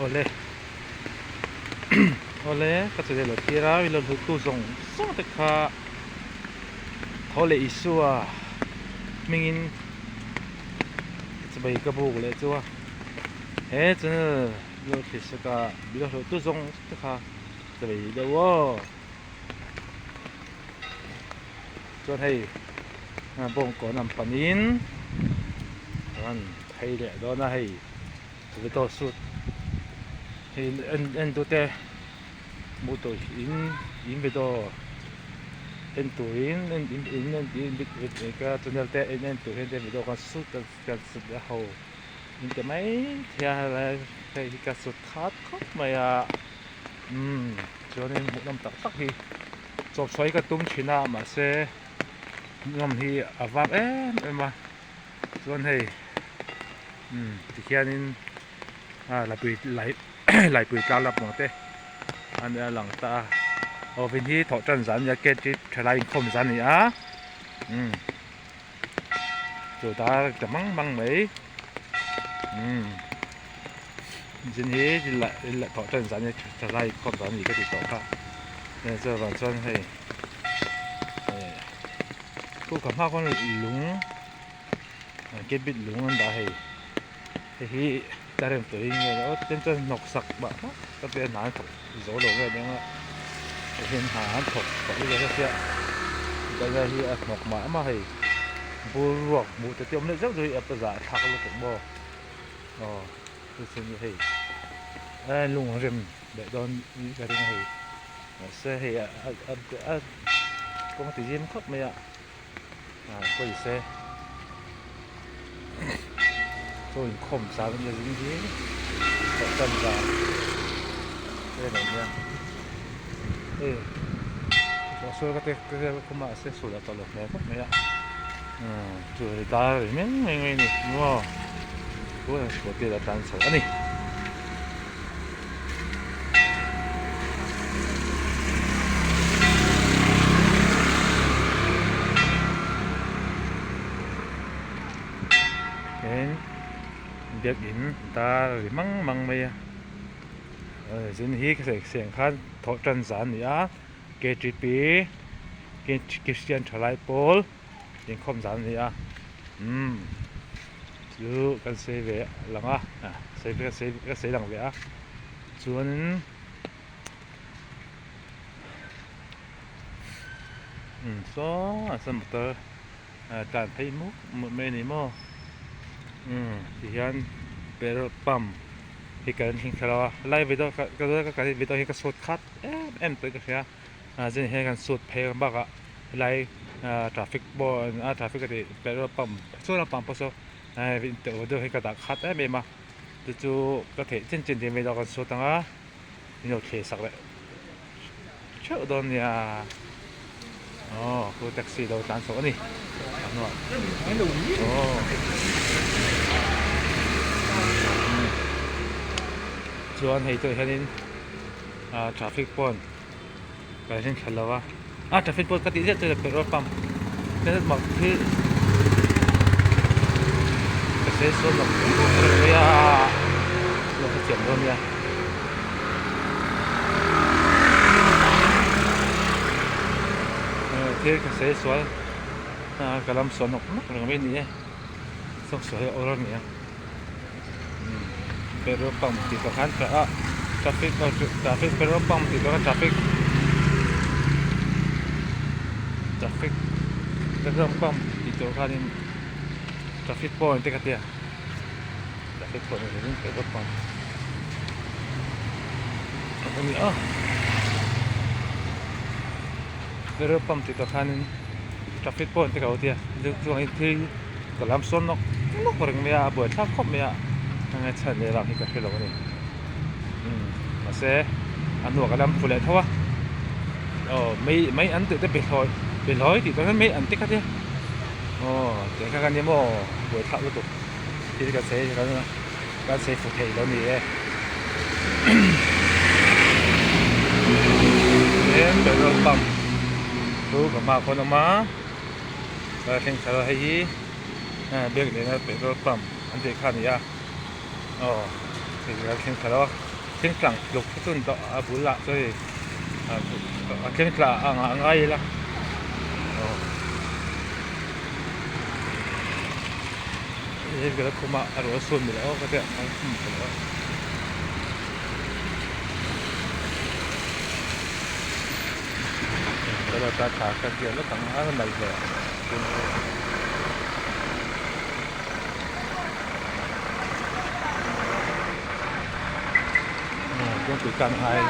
Awle awle ka channel lo thlir a ilo hlut tu zawng zawng te kha tho leh Isua hmingin ka chibai ka buk leh chu a he channel ilo thlir sak a ilo hlut tu zawng zawng te kha chibai deuh aw chuan hei bawngkawn an panin an phei leh dawn a hei. Video shoot hei en en tute hmuh tur in in video en turin en in in en in ka channel te en en tur hian te video kan shoot kan shoot leh ho in ti mai thei a helai hei hi ka shoot khat khawp mai a umm chuanin hmuhnawm tak tak hi chawpchhuah hi ka tum thin a mahse hmuhnawm hi a vak em em a chuan hei umm tikhianin a lapui lai laipui tlang lampang te a nia lang ta a aw vin hi thawh tan zan ania ket hi thalai inkhawm zan a ni a umm chu ta ta mang mang mai umm zin hi thawh tan zan ania thalai inkhawm zan a ni ka ti tawh kha chuvang chuan hei Khu ka hma khawn lung ke bit lung an dah hei hei hi ta rem tawh in nge aw ten chuan hnawk sak mah mah ka tia hna an thawk zo lo nge nia hei hian hna an thawk tawh hi ka hria helai hi a hnawk mah mah hei bur ruak hmuh te te awm leh zeuh zeuh hi a zah thlak lutuk maw aw chu chu ni hei lung rem leh dawn ka ring a hei mahse hei a a kawng a ti zim khawp mai a ah pawi se chaw inkhawm zan a nia zing hi chawh tan zan te a lo nia hei chawh sual ka te ka vel khum a mahse sual a tawh lo hmel khawp mai a chu hei dar a ri mai mai mai a ni maw tunah scooty a tlan chho a ni. Tin biakin dar a ri mang mang mai a zin hi ka sawi seng khan thawh tan zan a ni a ktp Christian thalai pawl inkhawm zan a ni a umm. Chu kan sawi ve lang a sawi ka sawi ka sawi lang ve a chuanin umm saw a saw motor tlan phei mup mup mai a ni maw umm tihian petrol pump hi kan thleng thla lo a helai video ka ka video hi ka sawt khat em em tawh in ka hria a zin hian kan sut phei ang bakah helai traffic pawh a traffic a tih petrol pump saw lampang pawh saw deuh hi ka dah khat em em a chu chu ka theih chin chin tih mai kan sut ang a min lo thlir sak leh theuh dawn nia aw khu taxi lo tlan chho a ni a hnuah aw chuan hei tawh hianin traffic pawn. Ka hring thla lo a a traffic pawh ka tih zet chu petrol pump mak hi ka sawi sawn lo mai a lo hrethiam dawn nia thil ka sawi sual ka lam sawn nawk nawk reng mai a ni e sawk sawi a awr a ni ang. Petrol pump tih tawh khan a traffic traffic petrol pump tih tawh khan traffic traffic petrol pump tih tawh khanin traffic point te ka tia traffic point ni lovin petrol pump a ni a petrol pump tih tawh khanin traffic point te ka lo tia chuangin thil. Ka lam sawn nawk nawk reng mai a, a buai thlak khawp mai a, enge chhan leh vang hi ka hre lo a ni. Umm mahse a hnuah ka lam fu leh tho a, aw mei mei an tih te behlawi behlawi tih tur hian mei an ti kha tia aw tiang kha ka nia maw buai thlak lutuk thil ka chei kan chei fu thei lo ni e. Tin petrol pump chu ka hmaah khawn a awm a. Ka thleng thar a hei hi biak lehna petrol pump an tih kha a ni a aw hei ka thleng thar a. thleng tlang tluk te chu a bulah chuan hei a thleng tla ang ah ngai ila aw hei ka la khum a a rual sawn ni loh ka tia a khum ta lo a thla ka hriat lawk ang a nalh ve. Kawngpui kang hai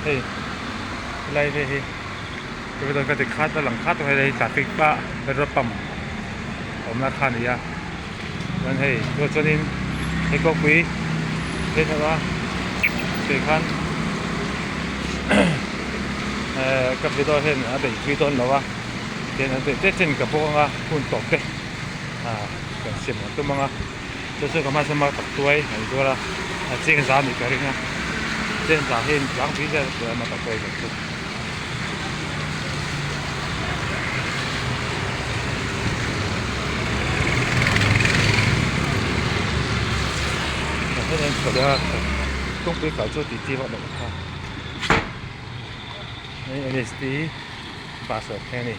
hei helai vel hi ka ti khat a lang khat a hei traffic pah petrol pump awmna kha a ni a. Chuan hei chuan chuanin hei kawngpui phei deuh a tui khan ehh ka video hian a bei thui dawn lo a tihian an tih chen ka bawk anga hun tawp te ah kan siam ang tum anga chu chu ka hmasa hma tak tuai an zuar a a cheng za anih ka ring a cheng za hi tlangpui zel a tak tuai zawk chu. Kawngpui kal chu tih chi vak loh kha hei N_S_T bus a thleng a ni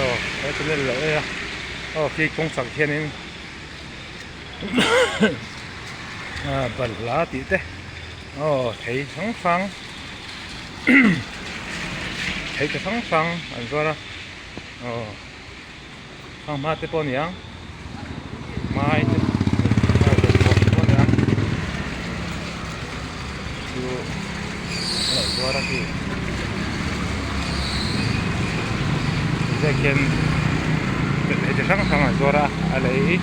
aw he channel lo e a aw khi kawng chak hianin. Balhla tih te aw thei hrang hrang thei chi hrang hrang an zuar a aw fanghma te pawh a ni ang mai te aw bawlhhlawh te pawh a ni ang chu a lo zuar a khi zek hian thei chi hrang hrang an zuar a a lei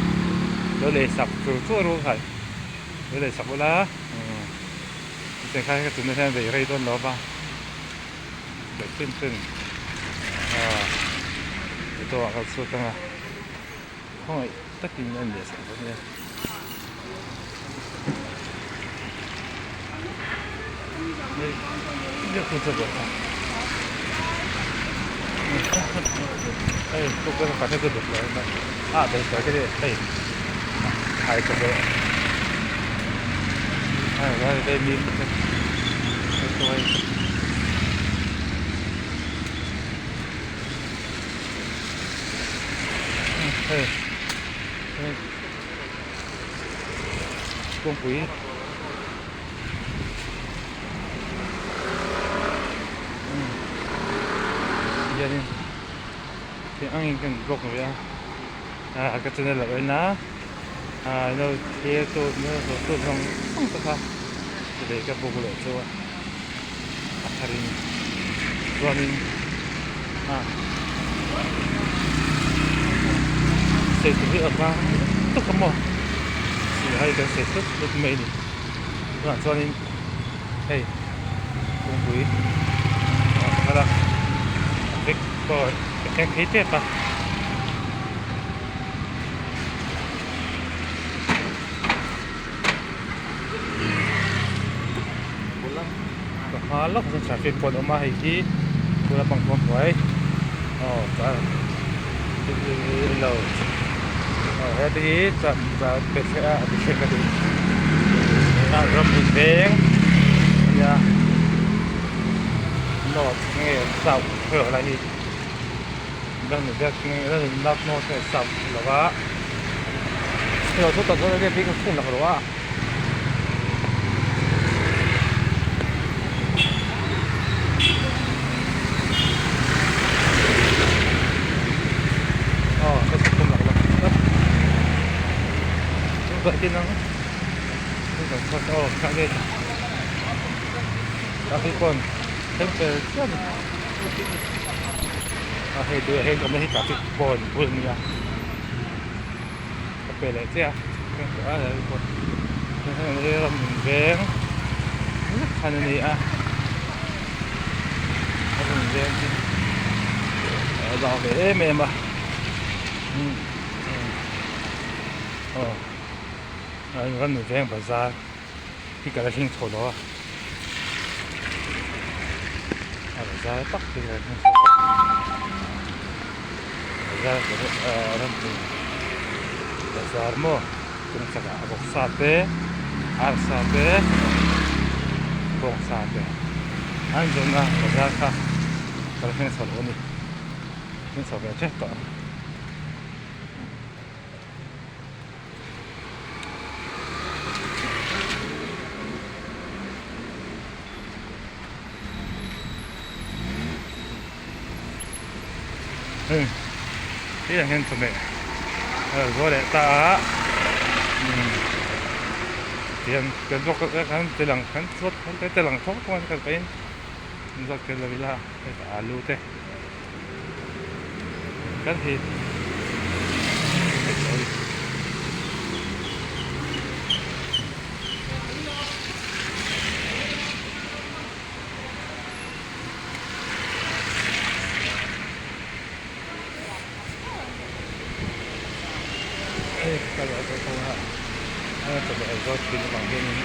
lo lei sak chur chur u khai lo lei sak ula hetiang khan ka chunna hian vei rei dawn lo va leh chen chen ah auto ah kal chhuak ang a khawngaih takin a ni sak dawn nia. Kawngpui hianin thing angin kan block ve a ah ka channel loh en a ah no thlir tu no zawh tu zawng zawng te kha lei ka buk leh chu a a tharin chuanin ah sei tur hi a vang lutuk a maw silai kan sei tlut tlut mai a ni tunah chuanin hei kawngpui a kal a traffic pawh a thleng phei tep a. Ka hma lawk chuan traffic pawh an awm a hei hi tuna pang kawng hnuai aw chuan lo aw heti hi chuan ram hmun veng a nia north nge south hrelo lai hi ram hmun veng north nge south hrelo a. Ka pe leh chiah a ram veng khan a ni a a rawn veng hi a zau ve em em a aw ram veng bazar hi ka la thleng chho lo a. Bazar tak hi kan hmu chho a bazar ramhlun bazar maw chung chakah vawksa te arsa te bawngsa te an zawrhna bazar kha kan thleng chho lo a ni thleng chho ve tep tawh ang. Hei hei ang hian chawhmeh a lo zuar leh ta a tihian kan zawk kan ti lang kan zawt kan ti lang thawk thawk a kan pahin zawt tel lo ila hetah alu te kan hi Hei ka kal a zawh tho a a chawhmeh an zawt thin avang hianin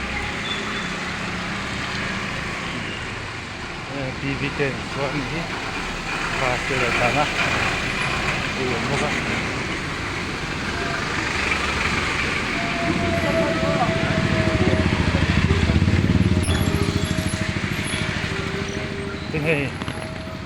tv te an chhuah a nih hi bus te a lo tlan a ui a awm bawk a. Tin hei.